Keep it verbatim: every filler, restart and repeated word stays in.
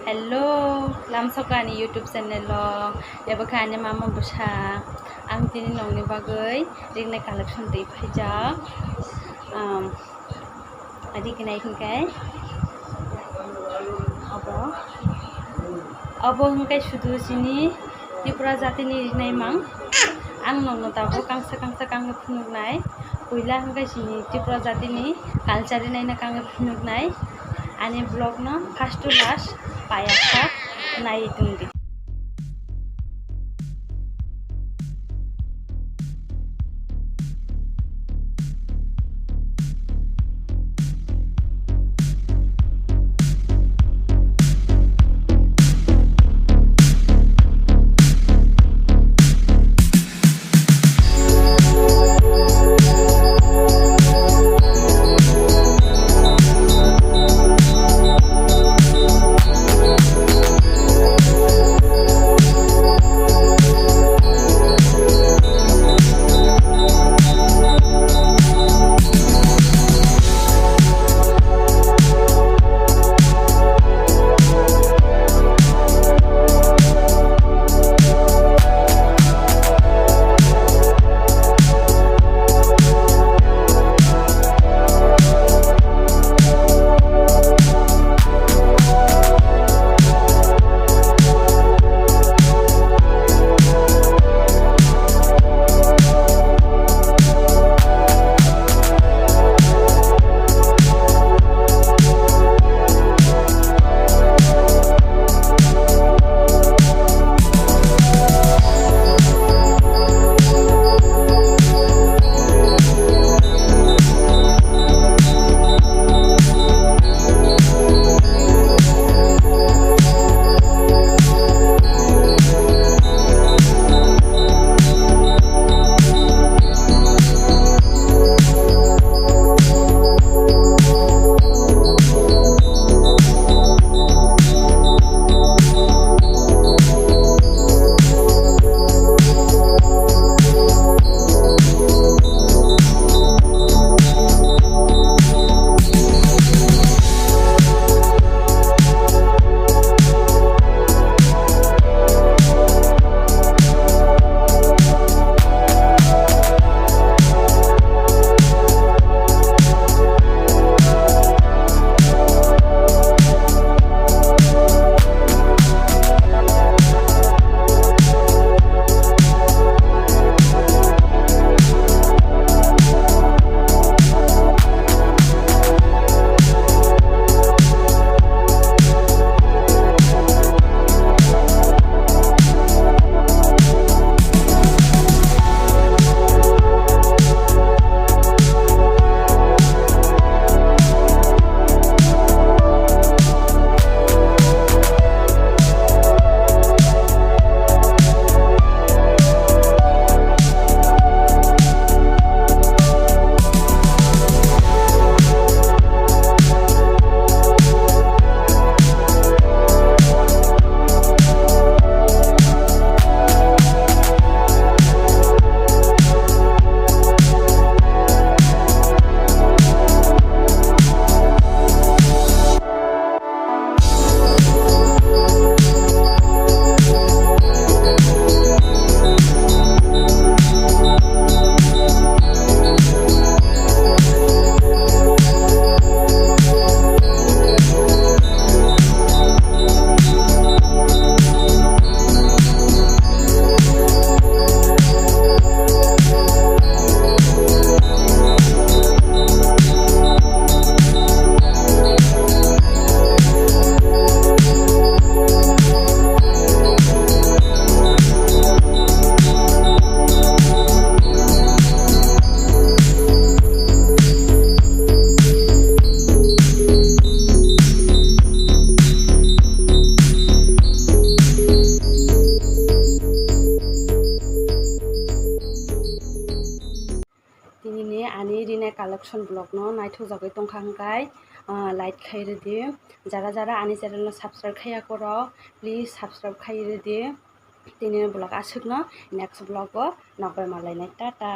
Hello, lamsokani YouTube channel o, ebo khe ani mama bwsa. Ang tini nongni bagwi ringnai collection twi phaijak. Um, ringnai hinkhe abo, abo hinkhe sudu chini Tripura jatini ringnai mang. Ang nongno tabuk kangsa kangsa kangwi phunuknai. Puila hinkhe chini Tripura jatini culture ringnai no kangwi phunuknai. Ani vlog no first to last paiyasak naiwi tongdi. Tinini ani rinai collection vlog no naithok jagwi tongkha hwnkhe, ah, like khai rwdi. Jara jara ani channel no subscribe khaiya korok, please subscribe khai rwdi. Tinini vlog aswkno, next vlog o nokbar malainai. Tata.